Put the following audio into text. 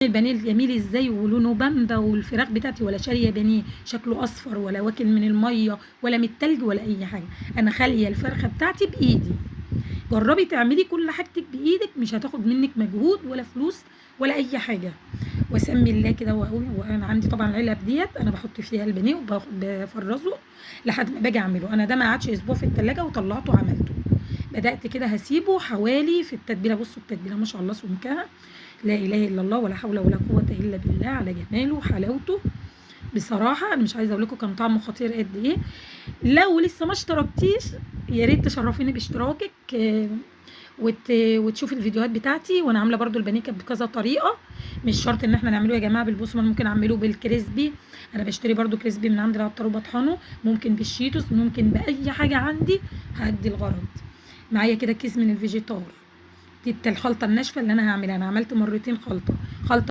البانيه الجميل ازاي ولونه بامبا، والفراخ بتاعتي ولا شاريه بانيه شكله اصفر ولا واكل من المية ولا من التلج ولا اي حاجة. انا خالية الفرخه بتاعتي بايدي. جربي تعملي كل حاجتك بايدك، مش هتاخد منك مجهود ولا فلوس ولا اي حاجة. واسمي الله كده واقول، وانا عندي طبعا العلب ديت انا بحط فيها البانيه وبفرزه لحد ما باجي اعمله. انا ده ما قعدش اسبوع في التلاجة وطلعته وعملته. بدات كده هسيبه حوالي في التتبيله. بصوا التتبيله ما شاء الله سمكها، لا اله الا الله ولا حول ولا قوة الا بالله على جماله وحلاوته. بصراحة انا مش عايزه اقول لكم كان طعمه خطير قد ايه. لو لسه ما اشتركتيش يا ريت تشرفيني باشتراكك، وتشوفي الفيديوهات بتاعتي. وانا عامله برضو البانيه بكذا طريقه، مش شرط ان احنا نعمله يا جماعة بالبصمه، ممكن اعمله بال crispy. انا بشتري برضو crispy من عند العطار وبطحنه، ممكن بالشيتوس، ممكن باي حاجة عندي هأدي الغرض. معايا كده كيس من الفيجيتار، دي الخلطة الناشفه اللي انا هعملها. انا عملت مرتين خلطه، خلطه